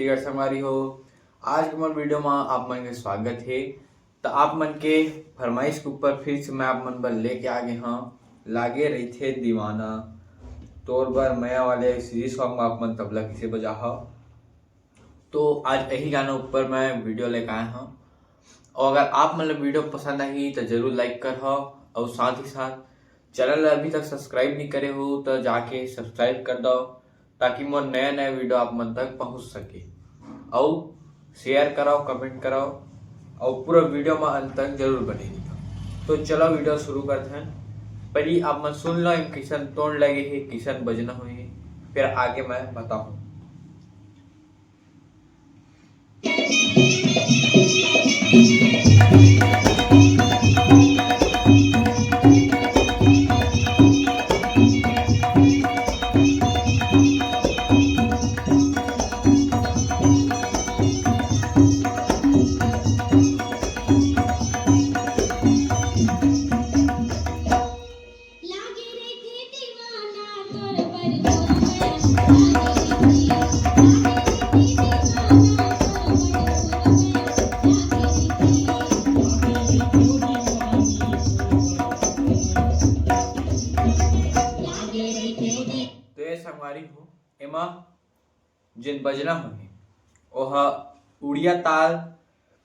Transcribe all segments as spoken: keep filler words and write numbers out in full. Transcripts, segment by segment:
नमस्कार संगवारी हो, आज के मोर वीडियो में आप मन के स्वागत हे। त आप मन के फरमाइश के ऊपर फिर से मैं आप मन बर लेके आ गे हंव, लागे रहिथे दीवाना, तोर बर मया वाले सीरीज सॉन्ग में आप मन तबला कइसे बजाहव। तो आज यही गाना ऊपर मैं वीडियो लेके आया हूँ। और अगर आप मन ला वीडियो पसंद आही तो जरूर लाइक करहव, और साथ ही साथ चैनल ला अभी तक सब्सक्राइब नहीं करे हो तो जाके सब्सक्राइब कर दो, ताकि मोर नया नया वीडियो आप मन तक पहुंच सके। और शेयर कराओ, कमेंट कराओ, और पूरा वीडियो में अंत तक जरूर बने रहिहव। तो चलो वीडियो शुरू करते हैं। पहली आप मन सुन लो, एम किसन टोन लगे हे, किसन बजना होही, फिर आगे मैं बताऊँ। तो ये संगवारी हो, एमा जेन बजना होही, ओहा उड़िया ताल,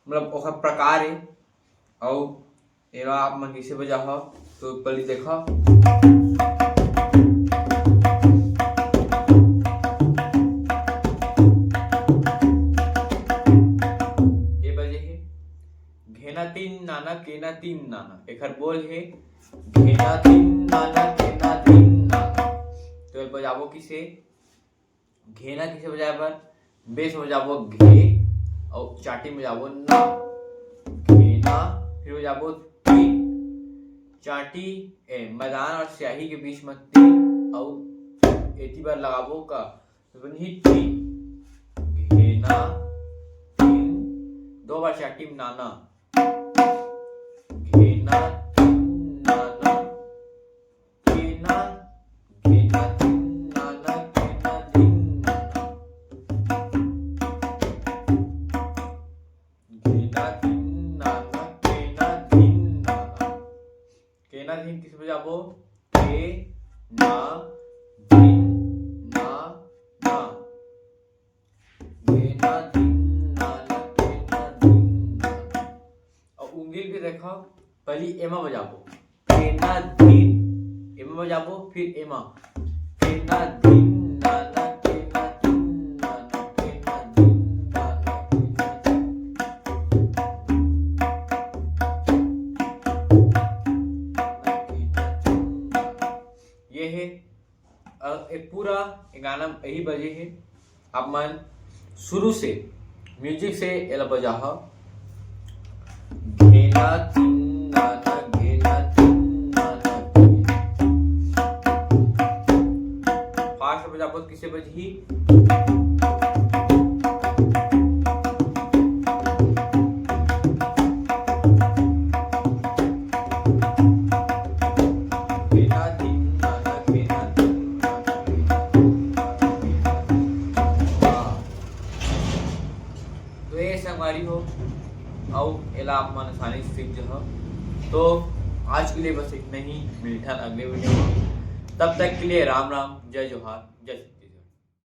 मतलब ओकर प्रकार ए, अउ एला आप मन कइसे बजाहव, तो पहली देखव। ये बजे हे घेना तीन नाना, केना तीन नाना, एकर बोल हे घेना तीन नाना, केना तीन नाना। तो ये बजाबो किसे? घेना किसे बजाए बर? बेस में बजाबो घे, अउ चाटी में बजाबो ना। घेना, फिर बजाबो तीन। चाटी, ए, मैदान और स्याही के बीच में तीन, अउ एती बर लगाबो का, तो बनही तीन। घेना, तीन, दो बार चाटी में नाना। घेना, तीन, नाना। केना, केना दिन नाना, केना दिन नाना। केना दिन नाना, केना दिन नाना। केना दिन किसे बजाबो? के, ना, दिन, ना, ना। केना दिन नाना, केना दिन नाना। अउ उंगली भी देखव, पहली एमा बजाबो, केना दिन, एमा बजाबो, फिर एमा, केना दिन नाना, केना दिन नाना, केना दिन नाना, केना दिन। ये हे अ, ए पूरा ए गाना यही बजे हे। आप मन शुरू से म्यूजिक से एला बजाहव। घेना तीन नाना, घेना तीन नाना, घेना। फास्ट बजाबो त किसे बजही? तो ये संगवारी हो, अउ एला आप मन आसानी से सीख जहो। तो आज के लिए बस इतना ही, मिलथन अगले वीडियो में। तब तक के लिए राम राम, जय जोहार, जय छत्तीसगढ़।